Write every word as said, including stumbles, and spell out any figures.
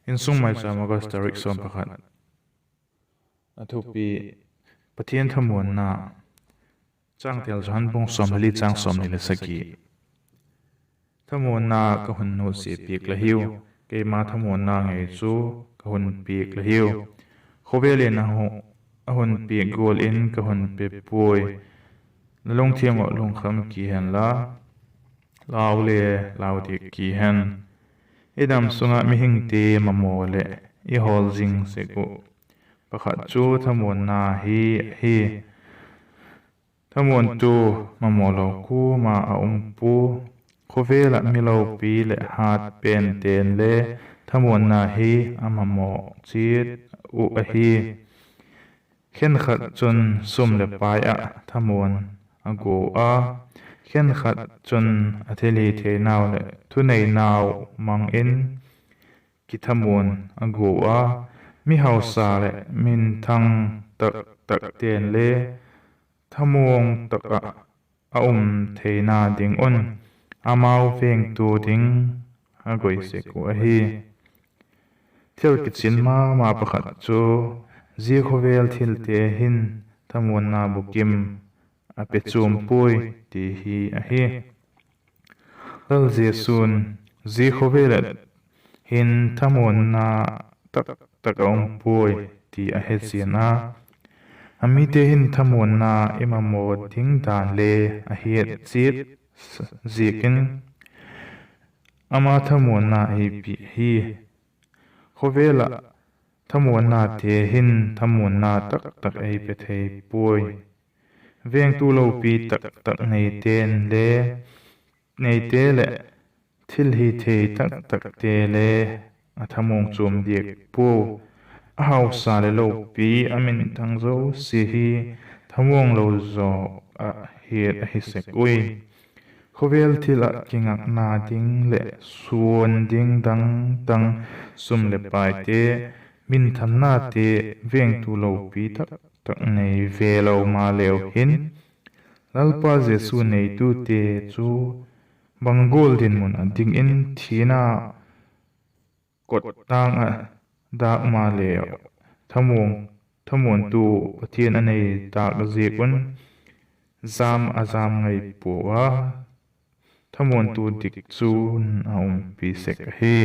Insung Maicham, August tarik sawm pakhat. A thupi: Pathian thamuanna. Changtel: Johan bung sawm le li, chang sawmni le sagi. Thamuanna ka hun nutsia piak la hiu, keima thamuanna ngei chu ka hun piak la hiu. Khawvel in a hun piak gual in ka hun pe puai. La lungthim uh lungkham ki hen la, lau le lau diak ki hen. I dam sung ah mihingte mamaw leh i hawl zing sek uh pakhat chu thamuanna hi ahi. Thamuantu mamaw lo kuama a um pua. Khawvel ah mi lopi leh hât pente'n le thamuanna hi a mamaw chiat uh ahi. Khenkhat chun sum leh pai ah thamuan a gua a, khenkhat chun a thilhitheinau leh thuneinau mang in kithamuan a gua a, mi hausa leh minthang tak takte'n le thamuang tak ah a um theina ding un amau vengtu ding a goi sek uh ahi. Thil kichian ma ma pakhat chu, zia khawvel thilte hin thamuanna bukim a pe chuam puai ti hi ahi. Lal Jesu'n zia khawvel ah hin thamuanna taktak a um puai ti a he chian a, a mite hin thamuanna i mamaw ding dan le a hiat chiat ziakin, ama thamuanna ei pi hi. Khawvel ah thamuannate hin thamuanna taktak ei pe thei puai. Vengtu lopi taktak neite'n le, neite leh thilhithei taktakte le a thamuang chuam diak puau. A hausa leh lopi, a minthang zosia hi thamuang lo zaw ah hiat ahi sek ui. Khawvel thil ah kingakna ding leh suan ding dang dang, sum leh paite, minthannate, vengtu lopi taktak nei ve lo maleu hin, Lalpa Jesu neitute chu bang gual dinmun ah dingin thina kot tâng ah dâk maleu, thamuantu Pathian a nei tâk ziak un jam a jam ngai puau a, thamuantu dik chun a umpi sek ahi.